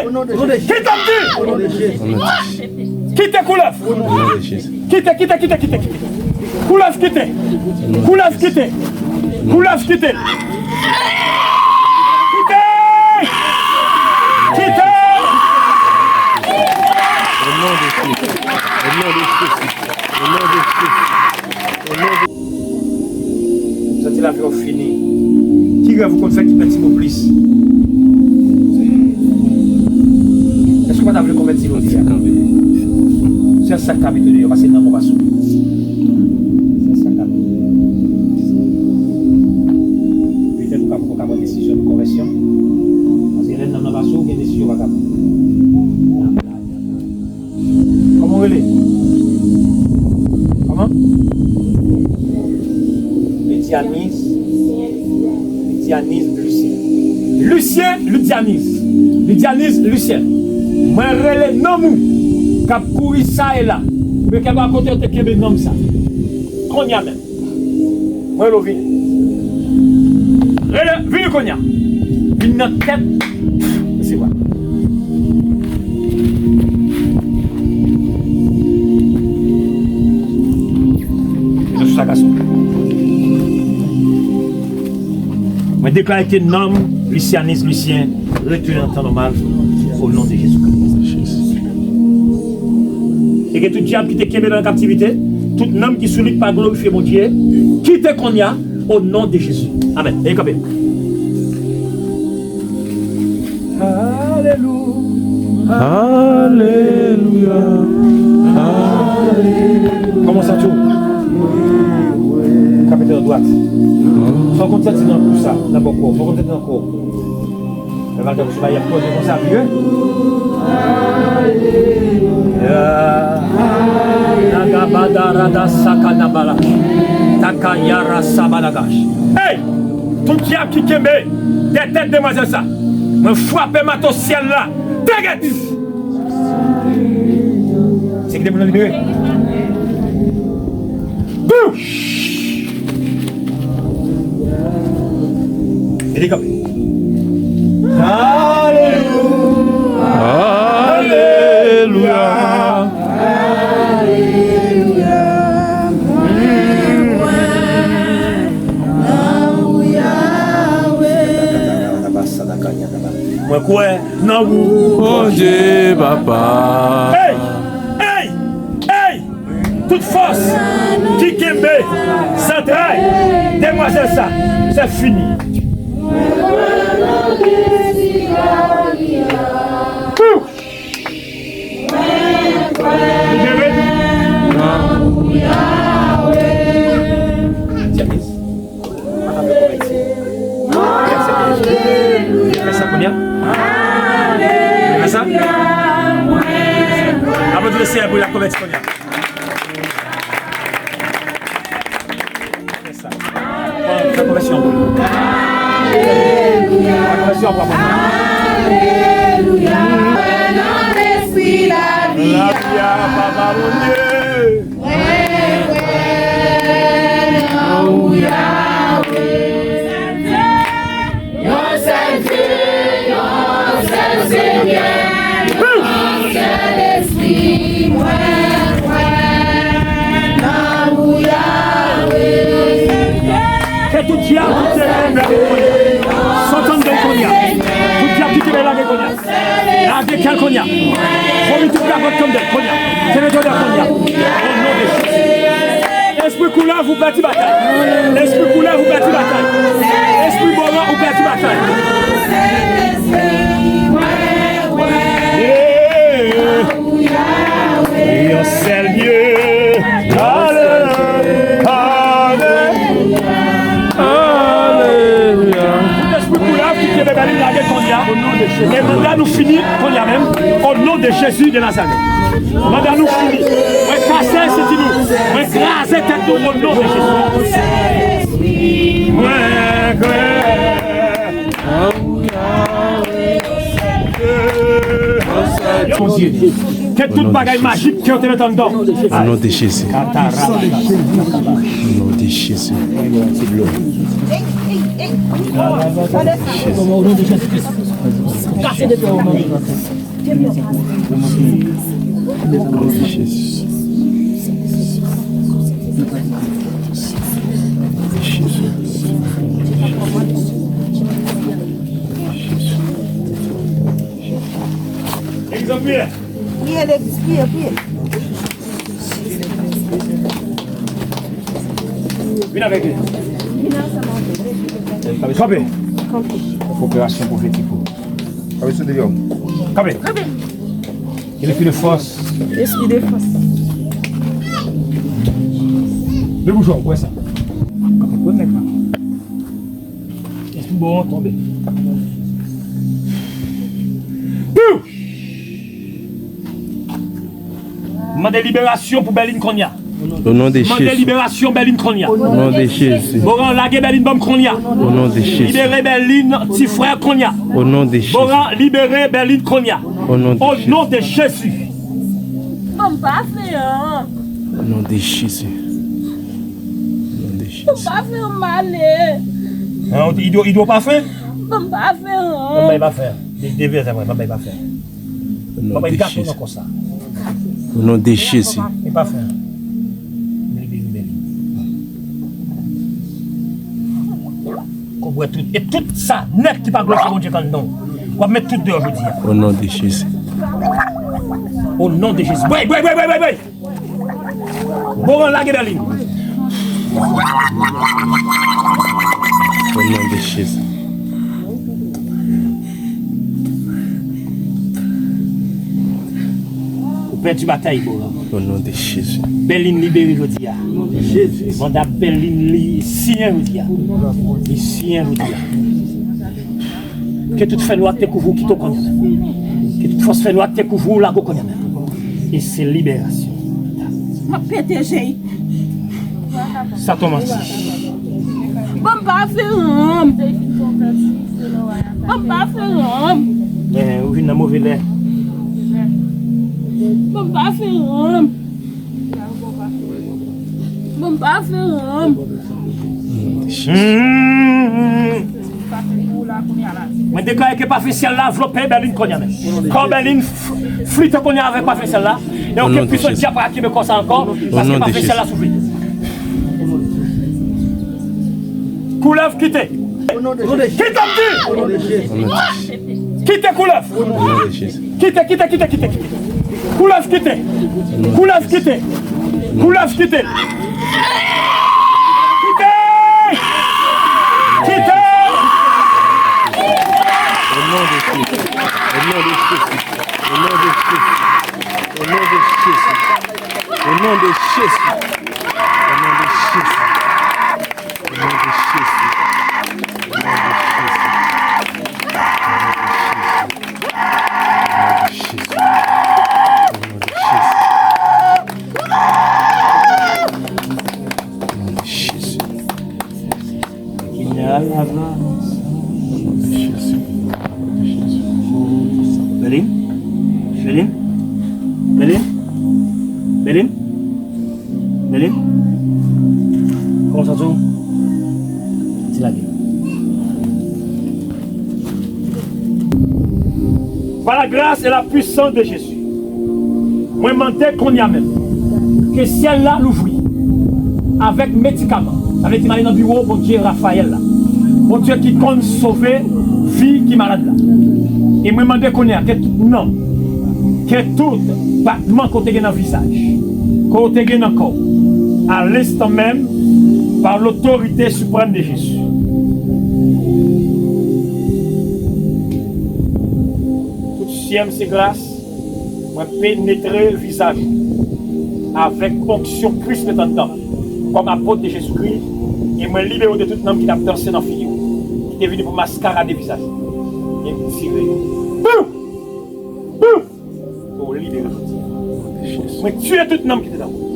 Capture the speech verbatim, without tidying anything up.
Kite m di! Kite koulèv! Kite, kite, kite, kite, kite! Koulèv kite! Koulèv kite! Koulèv kite! Kite! Kite! Santi lavi w fini. Ki rèv ou konn fè ki pèdi nou plis? Èske w pa ta vle konvèti jodi a? Sèl sa k ka mete w deyò, paske nanm ou pa sou. Sèl sa k ka mete w deyò. Petèt ou ka poko ka pran desizyon de konvèsyon. Paske lè nanm nan pa sou, gen desizyon ou pa ka pran. Kòman w rele? Kòman? Lidianis. Lidianis Lucien. Lucien Lidianis. Lidianis Lucien. Mwen rele nanm ou k ap kouri sa e la. Mwen kè pa kote yo te kenbe nanm sa. Kounye a menm. Mwen rele w vini. Rele, vini kounye a. Vin nan tèt. Resevwa. Mete sou sa gason. Mwen deklare ke nanm Lucianis Lucien retounen nan tan nòmal o non de Jezi Kris. E ke tout dyab ki te kenbe l nan kaptivite, tout nanm ki sou li ki pa glorifye Bondye, kite kounye a, o non de Jezi. Amèn. E kanpe. Alelouya. Alelouya. Kòman w santi w? Kapitèl dwat. Fò w konn santi nan kou sa, nan bò kò w. Fò w konn santi nan kò w. Lè maten, w sou bay ap poze konsa, vye. Ya. Nagabada rada sakana bala. Takayara sabalagash. Hey! Tout dyab ki kenbe dèyè tèt demwazèl sa, mwen frape mato syèl la. Tègèt! Se kite pou nou libere. Bouch! Mete kanpe. Alelouya! Alelouya! Mwen kwè nan ou. Bondye papa. Hey! Hey! Hey! Tout fòs ki kenbe zantray demwazèl sa, se fini. Pou! Libere. Dyanis. Fè sa kounye a. Fè sa. Aplodi le Senyè pou la konvèti kounye a. Fè sa. Pran, fè konvèsyon pou li. Fè konvèsyon pou li. Lavi a, Papa Bondye. Mwen kwè nan ou, Yawe. Yon sèl Dye, yon sèl Senyè, yon sèl Lespri, mwen kwè nan ou, Yawe. Ke tout dyab ki te lage kounye a, sot anndan l kounye a. Tout dyab ki te lage kounye a. Lage kè l kounye a. Vòmi tout gagòt anndan l kounye a. Sèvitè a kounye a. O non de Jezi. Espri koulèv ou pèdi batay. Espri koulèv ou pèdi batay. Espri bolan ou pèdi batay. Yeah. Yon sèl Dye. Ale, ale, alelouya. Tout espri koulèv ki kenbe Bèlin lage kounye a. E manda nou fini kounye a menm. O non de Jezi de Nazarèt. Manda nou fini. Mwen kase senti nou. Mwen kraze tèt nou o non de Jezi. Mwen kwè. Bondye, ke tout bagay majik ke yo te met anndan. O non de Jezi. O non de Jezi. Jezi. Kase de pye w. Egzanp, priye. Priye, legliz, priye, priye. Vin avèk li. Kanpe. Kanpe. Koperasyon pwofetik ou. Kanpe sou deyò. Kanpe. Kanpe. Lespri de fòs. Lespri de fòs. Debout, Jò, wè sa. Kanpe, pran nèg la. Lespri bon an tonbe. Piu! Mande liberasyon pou Bèlin kounye a. Au nom de Jésus. Mande liberasyon Bèlin kounye a. Au nom de Jésus. Boran, lage Bèlin ban m kounye a. Au nom de Jésus. Libere Bèlin, ti frè kounye a. Au nom de Jésus. Boran, libere Bèlin kounye a. Au nom de Jésus. Ban m pa fè an. Au nom de Jésus. Au nom de Jésus. Ban m pa fè an, m ale. An, idyo, idyo pa fè? Ban m pa fè an. Ban m pa fè an. De, de vè, ban m pa fè an. Au nom de Jésus. Au nom de Jésus. Li pa fè. Li libere Bèlin. Kobwè tout. E tout sa nèt ki pa glorifye Bondye kan non. W ap met tout deyò jodi a. Au nom de Jésus. Au nom de Jésus. Bwè, bwè, bwè, bwè, bwè, bwè. Boran, lage Bèlin. Au nom de Jésus. Ou pèdi batay, Boran. Au nom de Jésus. Bèlin libere jodi a. Manda Bèlin li siyen jodi a. Li siyen jodi a. Ke tout fènwa te kouvri w kite w kounye a menm. Ke tout fòs fènwa te kouvri w lage w kounye a menm. E se liberasyon. M ap pete je. Sa tou manti. Bon, m pa fè ranm. Bon, m pa fè ranm. Men, ou vin nan move lè. Bon, m pa fè ranm. Bon, m pa fè ranm. Hmm. Mwen deklare ke pafen syèl la anvlope Bèlin kounye a menm. Kò Bèlin f-, flite kounye a avèk pafen syèl la. E okenn pwisans dyab pa ka kenbe kò sa ankò, paske pafen syèl la soufle. Koulèv kite. Kite, m di! Kite koulèv. Kite, kite, kite, kite, kite. Koulèv kite. Koulèv kite. Koulèv kite. Kite. Kite. Au nom de Jésus. Au nom de Jésus. Au nom de Jésus. Au nom de Jésus. Au nom de Jésus. Au nom de Jésus. Au nom de Jésus. Au nom de Jésus. Au nom de Jésus. Au nom de Jésus. Au nom de Jésus. Au nom de Jésus. Au nom de Jésus. Bèlin? Bèlin? Bèlin? Bèlin? Bèlin? Kòman w santi w? Ti lage. Par la grâce et la puissance de Jésus, mwen mande kounye a menm ke syèl la louvri avèk medikaman. Sa vle di m ale nan biwo Bondye Rafayèl la. Bondye ki konn sove vi ki malad la. E mwen mande kounye a ke tout nanm, ke tout batman ke w te gen nan vizaj, ke w te gen nan kò w, à l'instant même, par l'autorité suprême de Jésus. Tout syèm se glas, mwen penetre vizaj ou avèk onksyon Kris met anndan m, kòm apot de Jezikri, e mwen libere w de tout nanm ki t ap danse nan figi w, ki te vini pou maskarade vizaj ou, e m tire yo. Bou! Bou! Ke w libere jodi a. Mwen tiye tout nanm ki te nan ou.